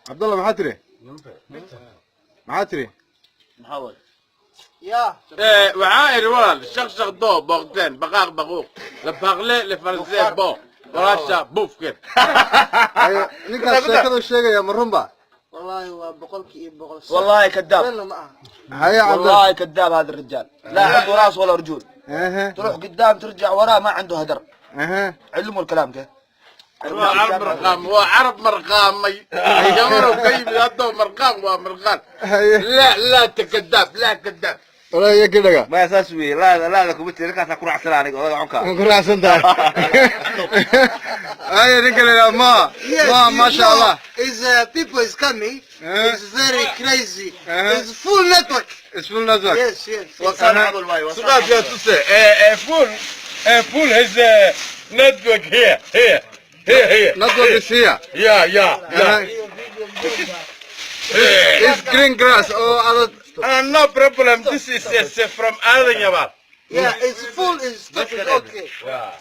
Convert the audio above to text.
Cabdallah, maxaa tiri? Maxaa tiri? Maxaa waay? Ya. Waxaa idhi walaal, shaq shaq doo booqteen baqaaq baquuq la parler le français bon walaasha buufkeed. Haye, ninkaas sheekadu sheegaya ma runba? Wallahi waa 100%. والله كذاب. Beenna ma aha. Haye, Cabdallah. والله كذاب هذا الرجال، لا عنده راس ولا رجول. تروح قدام ترجع وراه، ما عنده هدر. علموا الكلام كيف. Waa carab marqaam, waa carab marqaamay, gabadhow ka yimid haddoo marqaam waa marqaan. Haye. La laa takadaab, laa kadaab. Walaa iyo gidhaga. Maya, saas weeye. Laada laada kuma tiri, ninkaasaan ku raacsana aniga odaga conka. Ma ku raacsan tahay? Haye, ninka la yidhaha ma Yes, ma you maasha know, Allah. is people is coming. It's very crazy. Eh. It's full network. It's full network. Yes. وصار عضل واي وصار. Suqaas yaa tuse full full his network here, here, here, here. Network is here. Yeah. It's green grass or other. No problem, this is from Aadan Yabaal. Yeah, it's full. It's okay. Yeah.